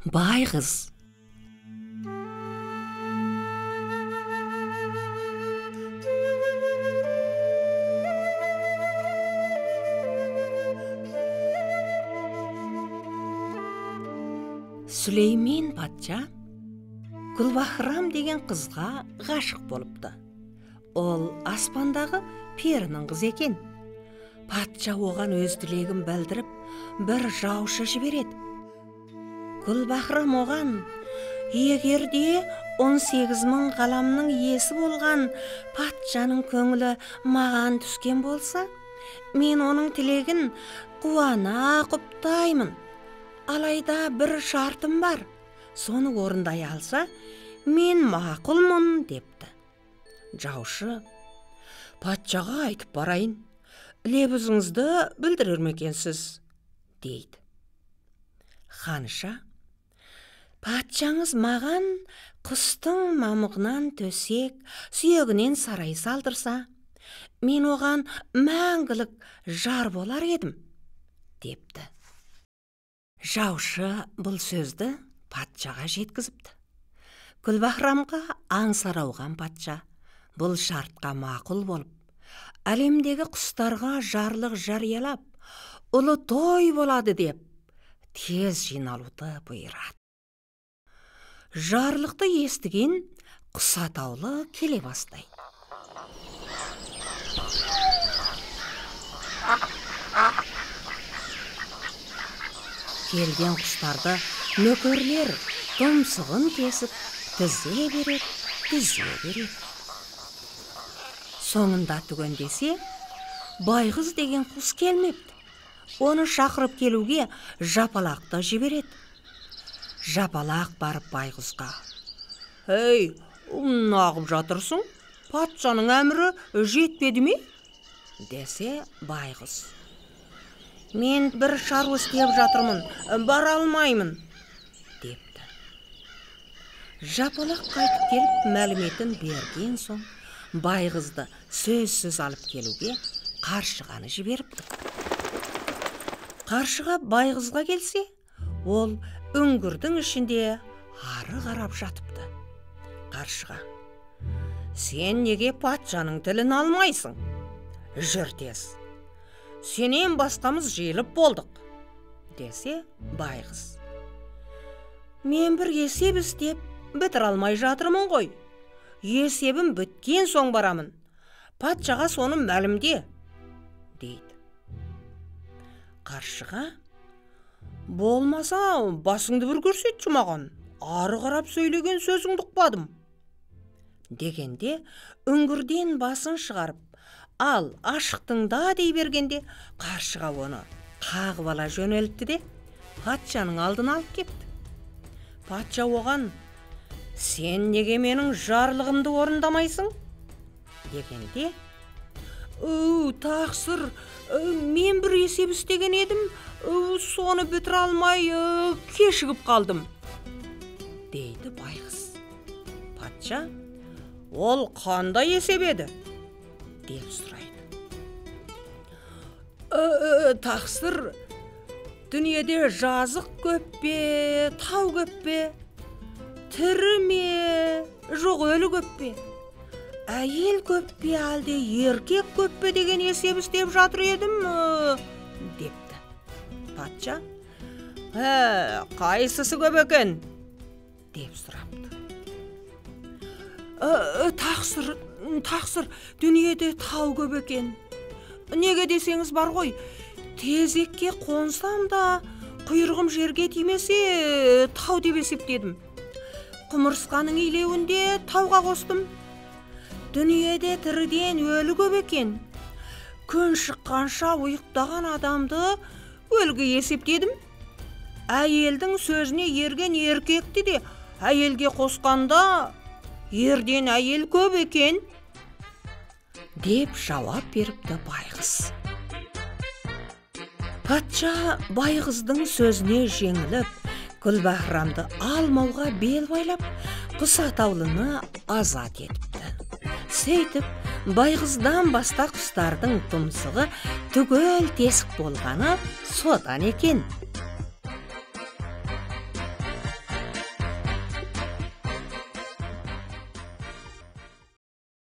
Байғыз. Сүлеймен патша Гүлбахрам деген қызға ғашық болыпты. Ол аспандағы перінің қызы екен. Патша оған өз тілегін білдіріп, бір жаушы жібереді. Гүлбахрам оған, егер де 18 мың ғаламның иесі болған патшаның көңілі маған түскен болса, мен оның тілегін қуана құптаймын. Алайда бір шартым бар, соны орындай алса, мен мақұлмын депті. Жаушы, патшаға айтып барайын, лебізіңізді білдірер ме екенсіз, дейді. Ханша, патшаңыз маған құстың мамығынан төсек, сүйегінен сарай салдырса, мен оған мәңгілік жар болар едім, депті. Жаушы бұл сөзді патшаға жеткізіпті. Гүлбахрамға аңсар ауған патша бұл шартқа мақұл болып, әлемдегі құстарға жарлық жариялап, ұлы той болады деп тез жиналуды бұйырады. Жарлықты естіген құс атаулы келе бастайды. Келген құстарды нөкерлер тұмсығын кесіп, тізе береді, тізе береді. Соңында түгендесе, Байғыз деген құс келмепті. Оны шақырып келуге Жапалақты жібереді. Жапалақ барып Байғызға, «Ей, нағып жатырсың? Патшаның әмірі жетпеді ме?» десе Байғыз, «Мен бір шаруа істеп жатырмын, бара алмаймын», депті. Жапалақ қайтып келіп мәліметін берген соң, Байғызды сөзсіз алып келуге қаршығаны жіберіпті. Қаршыға Байғызға келсе, ол үңгірдің ішінде ары қарап жатыпты. Қаршыға, «Сен неге патшаның тілін алмайсың? Жүр тез. Сенен басқамыз жиылып болдық», десе Байғыз, «Мен бір есеп істеп бітіре алмай жатырмын ғой. Есебім біткен соң барамын. Патшаға соны мәлімде», дейді. Қаршыға, «Болмаса, басыңды бір көрсетші маған, ары қарап сөйлеген сөзіңді ұқпадым», дегенде үңгірден басын шығарып, ал ашықтың да дей бергенде қаршыға оны қағып ала жөнелтті де патшаның алдына алып кепті. Патша оған, «Сен неге менің жарлығымды орындамайсың?» дегенде, «Тақсыр, мен бір есеп істеген едім, соны бітіре алмай кешігіп қалдым», дейді Байғыз. Патша, «Ол қандай есеп еді?» деп сұрайды. «Тақсыр, дүниеде жазық көп пе, тау көп пе, тірі ме, жоқ өлі көп пе, әйел көп пе, әлде еркек көп пе деген есеп істеп жатыр едім», депті. Патша, «Қайсысы көп екен?» деп сұрапты. «Тақсыр, тақсыр, дүниеде тау көп екен. Неге десеңіз бар ғой, тезекке қонсам да, құйрығым жерге тимесе, тау деп есептедім. Құмырсқаның илеуінде тауға қостым. Дүниеде тіріден өлі көп екен. Күн шыққанша ұйықтаған адамды өліге есептедім. Әйелдің сөзіне ерген еркекті де әйелге қосқанда ерден әйел көп екен», деп жауап беріпті Байғыз. Патша Байғыздың сөзіне жеңіліп, Гүлбахрамды алмауға бел байлап, құс атаулыны азат етіпті. Сөйтіп, Байғыздан басқа құстардың тұмсығы түгел тесік болғаны содан екен.